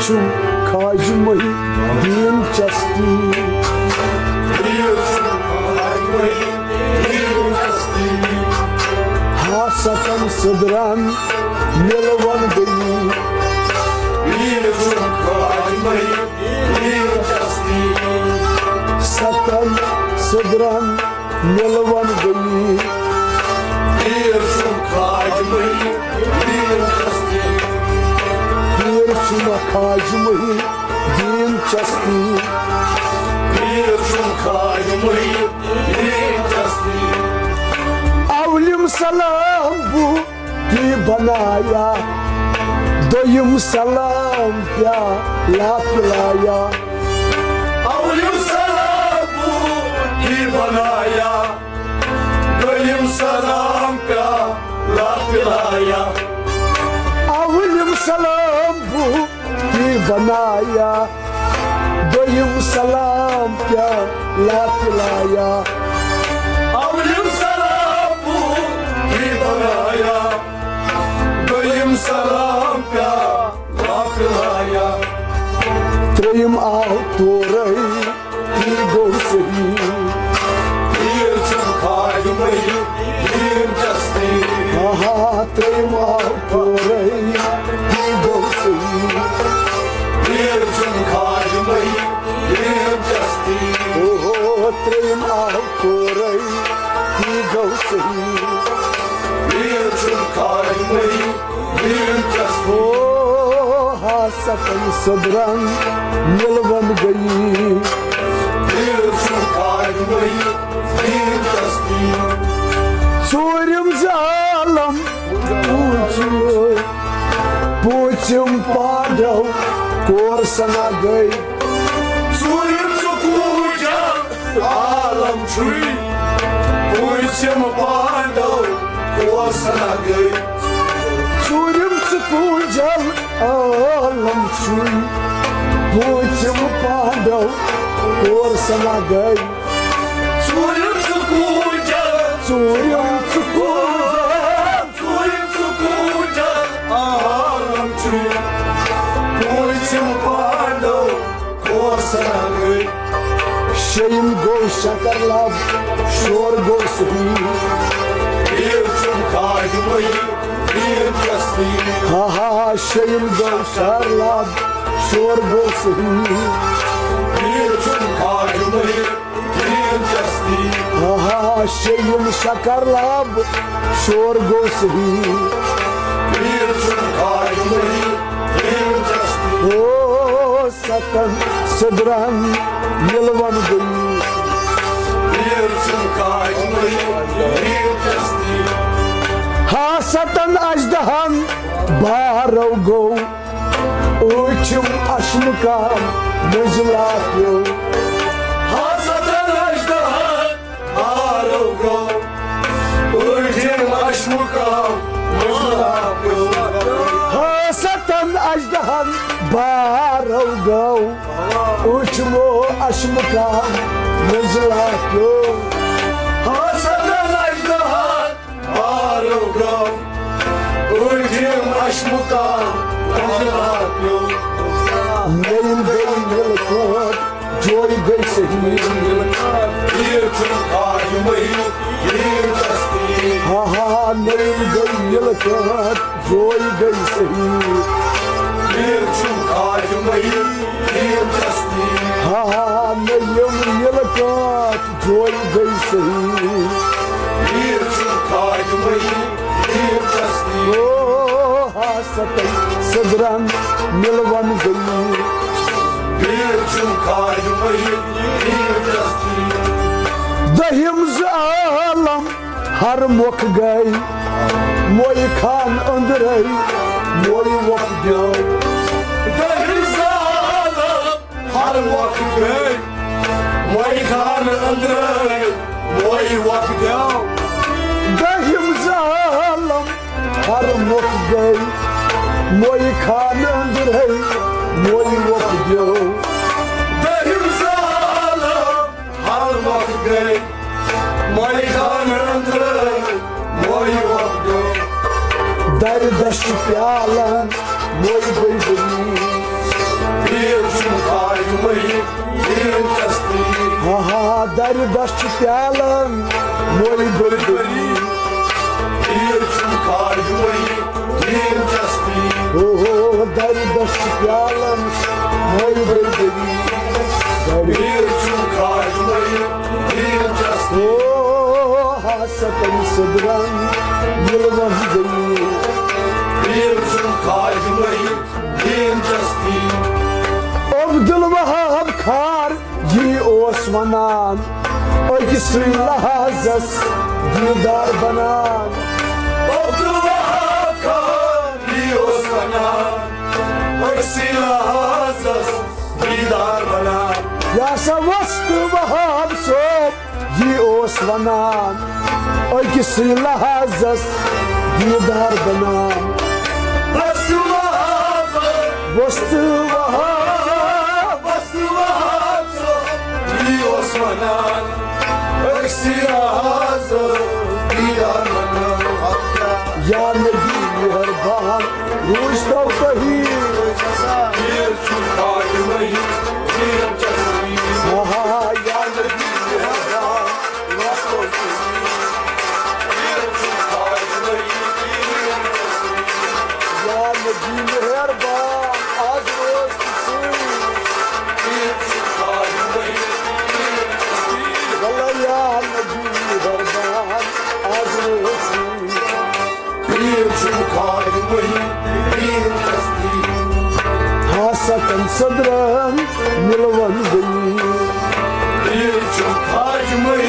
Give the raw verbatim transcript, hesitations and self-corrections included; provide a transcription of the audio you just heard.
چھُم خواجہٕ محی الدیٖن چشتی۔ پیٖر چھُم خواجہٕ محی الدیٖن چشتی۔ ہا ستن سدرن مِلوَن گٔیی۔ پیٖر چھُم خواجہٕ محی الدیٖن چشتی۔ ستن سدرن مِلوَن گٔیی۔ پیٖر چھُم خواجہٕ محی الدیٖن چشتی۔ پیٖر چھُم خواجہٕ محی الدیٖن چشتی۔ پیٖر چھُم خواجہٕ محی الدیٖن چشتی۔ اولِم سلام بو تی بنایا، دوٚیِم سلام پیالہ پلایا۔ اولِم سلام بو تی بنایا، دوٚیِم سلام پیالہ پلایا۔ اولِم سلام بو تی بنایا، دوٚیِم سلام پیالہ پلایا۔ اولِم سلام بو تی بنایا، دوٚیِم سلام پیالہ پلایا۔ ترٛیٚیِم آو تورے، تی گوٚو صحیح۔ پیٖر چھُم خواجہٕ محی الدیٖن چشتی۔ آہا، ترٛیٚیِم آو تورے، تی گوٚو صحیح۔ پیٖر چھُم خواجہٕ محی الدیٖن چشتی۔ اوہو، ترٛیٚیِم آو تورے، تی گوٚو صحیح۔ پیٖر چھُم خواجہٕ محی الدیٖن چشتی۔ او ہا ستن سدرن مِلوَن گٔیی۔ پیٖر چھُم خواجہٕ محی الدیٖن چشتی۔ ژوٗرِم زٕ عالم پوٗژِم پانڈو کور سنا گٔے۔ ژوٗرِم زٕ کوٗجل عالم چھُے، پوٗژِم پانڈو کور سنا گٔے۔ ژوٗرِم زٕ کوٗجل عالم چھُے، پوٗژِم پانڈو کور سنا گٔے۔ ژوٗرِم زٕ کوٗجل، ژوٗرِم زٕ کوٗجل، ژوٗرِم زٕ کوٗجل عالم چھُے، پوٗژِم پانڈو کور سنا گٔے۔ شیٚیِم گوٚو شکر لب، شور گوٚو صحیح۔ پیٖر چھُم خواجہٕ محی الدیٖن چشتی۔ ہا ہا، شیٚیِم گوٚو شکر لب، شور گوٚو صحیح۔ پیٖر چھُم خواجہٕ محی الدیٖن چشتی۔ ہا ہا، شیٚیِم شکر لب، شور گوٚو صحیح۔ پیٖر چھُم خواجہٕ محی الدیٖن چشتی۔ او ستن سدرن مِلوَن گٔیی۔ پیٖر چھُم خواجہٕ محی الدیٖن چشتی۔ ہا ستن اژدہن بارو گوٚو، ٲٹھِم اشمُقام مٔنٛزِلا پیوٚو۔ ہا ستن اژدہن بارو گوٚو، ٲٹھِم اشمُقام مٔنٛزِلا پیوٚو۔ ہا ستن اژدہن بارو گوٚو، ٲٹھِمو اشمُقام مٔنٛزِلا پیوٚو۔ ہا ستن اژدہن بارو گوٚو، ٲٹھِم اشمُقام مٔنٛزِلا پیوٚو۔ نٔیِم گٔے نِلہٕ کٲنٛٹھ، جوے گٔے صحیح۔ پیٖر چھُم خواجہٕ محی الدیٖن چشتی۔ ہا ہا، نٔیِم گٔے نِلہٕ کٲنٛٹھ، جوے گٔے صحیح۔ پیٖر چھُم خواجہٕ محی الدیٖن چشتی۔ ہا ہا، نٔیِم نِلہٕ کٲنٛٹھ، جوے گٔے صحیح۔ پیٖر چھُم خواجہٕ محی الدیٖن چشتی۔ او ہا ستن سدرن مِلوَن گٔیی۔ پیٖر چھُم خواجہٕ محی الدیٖن چشتی۔ دٔہِم زٕ عالم ہر مۄکھ گٔے، مویہِ خان أنٛدرَے مویہِ وۄپھ دیو۔ دٔہِم زٕ عالم ہر وقت گٔے، مویہِ خان أنٛدرَے مویہِ وۄپھ دیو۔ دٔہِم زٕ عالم ہر مۄکھ گٔے، مویہِ خان أنٛدرَے مویہِ وۄپھ دیو۔ دٔہِم زٕ عالم ہر وقت گٔے، مویہِ خان أنٛدرَے مویہِ وۄپھ دیو۔ دَرِ دَشہِ پیالَن مویہِ بٔلۍ بٔلۍ۔ پیٖر چھُم خاج مٔہی، پیٖر چستی۔ ہا ہا، درِ دس چھِ پیالن، موے بٔرۍ بٔرۍ۔ پیٖر چھُم خاج مٔہی، پیٖر چستی۔ او ہو، درِ دس چھِ پیالن، موے بٔرۍ بٔرۍ۔ درِ پیٖر چھُم خاج مٔہی، پیٖر چستی۔ او ہا، ستن سدرن، ییٚلہِ وۄنۍ گٔیہِ۔ پیٖر چھُم خاج مٔہی، دین چستی۔ عبدالوہاب کھار جی اوس ونان، أکسٕے لحاظس دیٖدار بنان۔ عبدالوہاب کھار جی اوس ونان، أکسٕے لحاظس دیٖدار بنان۔ یا سا وۄستہٕ وہاب صٲب، یہِ اوس ونان، أکسٕے لحاظس دیٖدار بنان۔ بس لحاظ، بس لحاظ، بس لحاظ، یہِ اوس ونان، أکسٕے لحاظس دیٖدار بنان۔ یا نبی مہربان، روٗزتو تۄہی۔ پیٖر چھُم خاج مٔہی، پیٖر چستی۔ آہا، یا نبی مہربان، روٗزتو تۄہی۔ پیٖر چھُم خاج مٔہی، پیٖر چستی۔ یا نبی مہربان، آز روز تہِ سُے۔ پیٖر چھُم خاج مٔہی، پیٖر چستی۔ وَلہٕ یا نبی مہربان، آز روز تہِ سُے۔ پیٖر چھُم خاج مٔہی، پیٖر چستی۔ ہا ستن سدرن مِلوَن گٔیی۔ پیٖر چھُم خاج مٔہی،